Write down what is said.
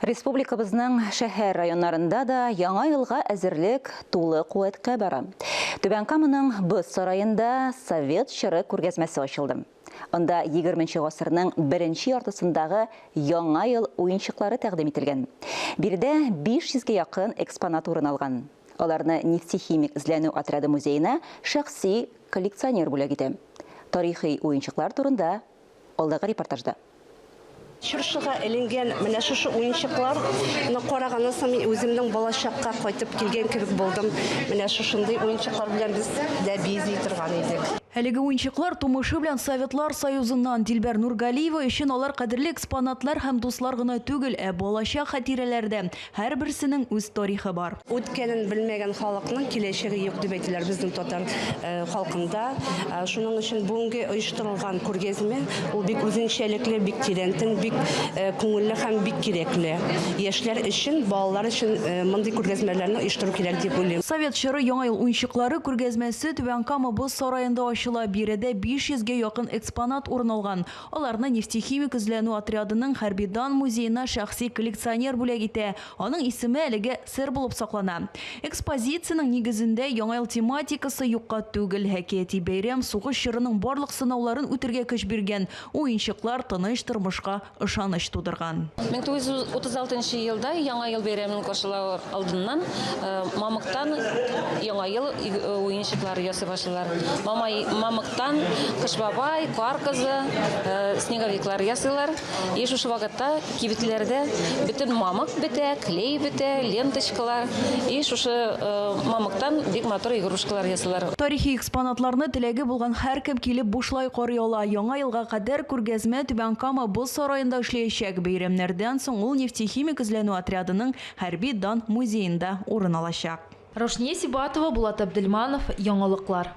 Республикабызның шәһәр районнарында да Яңа елга әзерлек тулы куәткә бара. Түбән Каманың Боз сараенда Совет чоры күргәзмәсе ачылды. Анда егерменче гасырның беренче яртысындагы Яңа ел уенчыклары тәкъдим ителгән. Биредә 500 гә якын экспонат урын алган. Аларны Нефтехимик эзләнү отряды музеена шәхси коллекционер бүләк итә. Тарихи уенчыклар турында алдагы репортажда. Чыршыга эленгән менә шушы уенчыкларны караганнан соң мин үземнең балачакка кайтып килгән кебек булдым. Менә шушындый уенчыклар белән без дә бизи торган идек. Әлеге уенчыклар тумышы белән Советлар Союзыннан. Дилбәр Нургалиева өчен алар кадерле экспонатлар һәм дуслар гына түгел, ә балачак хатирәләре дә. Һәрберсенең үз тарихы бар. Үткәнен белмәгән халыкның киләчәге юк дип әйтәләр безнең татар халкында. Шуның өчен бүгенге оештырылган күргәзмә ул бик үзенчәлекле, бик тирәнтен, бик күңелле һәм бик кирәкле. Яшьләр өчен, балалар өчен мондый күргәзмәләрне оештыру кирәк дип уйлыйм. Совет чоры Яңа ел уенчыклары күргәзмәсе Түбән Кама боз сараенда ачыла. Биредә 500 гә якын экспонат урын алган. Аларны Нефтехимик эзләнү отрядының Хәрби дан музеена шәхси коллекционер бүләк итә. Аның исеме әлегә сер булып саклана. Экспозициянең нигезендә Яңа ел тематикасы юкка түгел. Әкияти бәйрәм сугыш чорының барлык сынауларын үтергә көч биргән, уенчыклар тыныч тормышка ышаныч тудырган. 1936 нчы елда Яңа ел бәйрәмен каршылау алдыннан мамыктан Яңа ел уенчыклары ясый башлыйлар. Мамай мамыктан Кыш бабай, Кар кызы, снеговиклар ясыйлар. И шушы вакытта кибетләрдә бөтен мамык бетә, клей бетә, ленточкалар. И шушы мамыктан бик матур игрушкалар ясыйлар. Тарихи экспонатларны теләге булган һәркем килеп бушлай карый ала. Яңа елга кадәр күргәзмә Түбән Кама боз сараенда эшләячәк. Бәйрәмнәрдән соң ул Нефтехимик эзләнү отрядының Хәрби дан музеенда урын алачак. Раушния Сибатова, Булат Әбделманов, Яңалыклар.